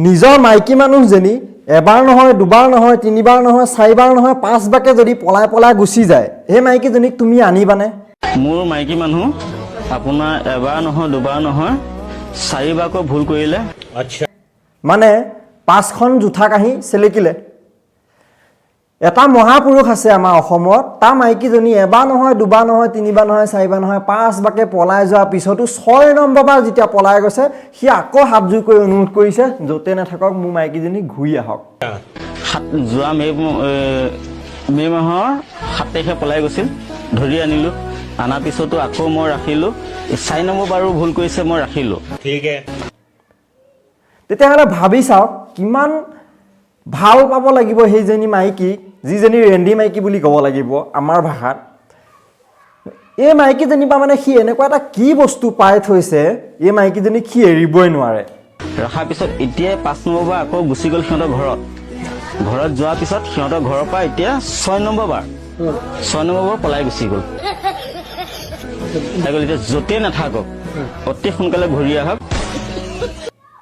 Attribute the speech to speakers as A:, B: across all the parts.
A: নিজৰ মাইকী মানুহজনী এবাৰ নহয়, দুবাৰ নহয়, তিনিবাৰ নহয়, চাৰিবাৰ নহয়, পাঁচবাৰকে যদি পলাই পলাই গুচি যায়, সেই মাইকীজনীক তুমি আনিবানে?
B: মোৰ মাইকী মানুহ আপোনাৰ এবাৰ নহয়, দুবাৰ নহয়, চাৰিবাৰকৈ ভুল কৰিলে।
A: মানে পাঁচখন জোঠা কাঁহী চেলেকিলে। এটা মহাপুৰুষ আছে আমাৰ অসমত, তাৰ মাইকীজনী এবাৰ নহয়, দুবাৰ নহয়, তিনিবাৰ নহয়, চাৰিবাৰ নহয়, পাঁচবাৰকে পলাই যোৱাৰ পিছতো ছয় নম্বৰ বাৰ যেতিয়া পলাই গৈছে, সি আকৌ হাতযোৰ কৰি অনুৰোধ কৰিছে, য'তে নাথাকক মোৰ মাইকীজনী ঘূৰি আহক।
B: যোৱা মে' মাহৰ 7 তাৰিখে পলাই গৈছিল। ধৰি আনিলোঁ। অনাৰ পিছতো আকৌ মই ৰাখিলোঁ। 4 নম্বৰ বাৰো ভুল কৰিছে, মই ৰাখিলোঁ।
C: ठीक है।
A: তেতিয়াহ'লে ভাবি চাওক, কিমান ভাল পাব লাগিব সেইজনী মাইকী, যিজনী ৰেন্দি মাইকী বুলি ক'ব লাগিব আমাৰ ভাষাত। এই মাইকীজনীৰ পৰা মানে সি এনেকুৱা এটা কি বস্তু পাই থৈছে, এই মাইকীজনীক সি এৰিবই নোৱাৰে।
B: ৰখাৰ পিছত এতিয়া 5 নম্বৰ বাৰ আকৌ গুচি গ'ল সিহঁতৰ ঘৰত। ঘৰত যোৱাৰ পিছত সিহঁতৰ ঘৰৰ পৰা এতিয়া 6 নম্বৰ বাৰ পলাই গুচি গ'ল, পলাই গ'ল। এতিয়া য'তেই নাথাকক, অতি সোনকালে ঘূৰি আহক।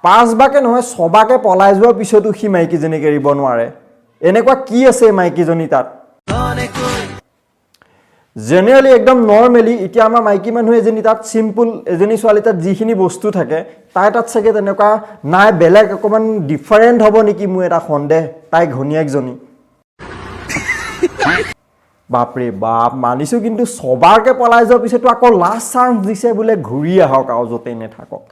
A: পাঁচবাৰকে নহয়, ছবাৰকে পলাই যোৱাৰ পিছতো সি মাইকীজনীক এৰিব নোৱাৰে। এনেকুৱা কি আছে এই মাইকীজনী তাত? জেনেৰেলি, একদম নৰ্মেলি, এতিয়া আমাৰ মাইকী মানুহ এজনী তাত, চিম্পুল এজনী ছোৱালী তাত যিখিনি বস্তু থাকে, তাই তাত চাগে তেনেকুৱা নাই, বেলেগ অকণমান ডিফাৰেণ্ট হ'ব নেকি, মোৰ এটা সন্দেহ তাই ঘনীয়েকজনী। বাপৰে বাপ, মানিছোঁ। কিন্তু ছবাৰকে পলাই যোৱাৰ পিছতো আকৌ লাষ্ট চান্স দিছে বোলে, ঘূৰি আহক আৰু য'তেই নাথাকক।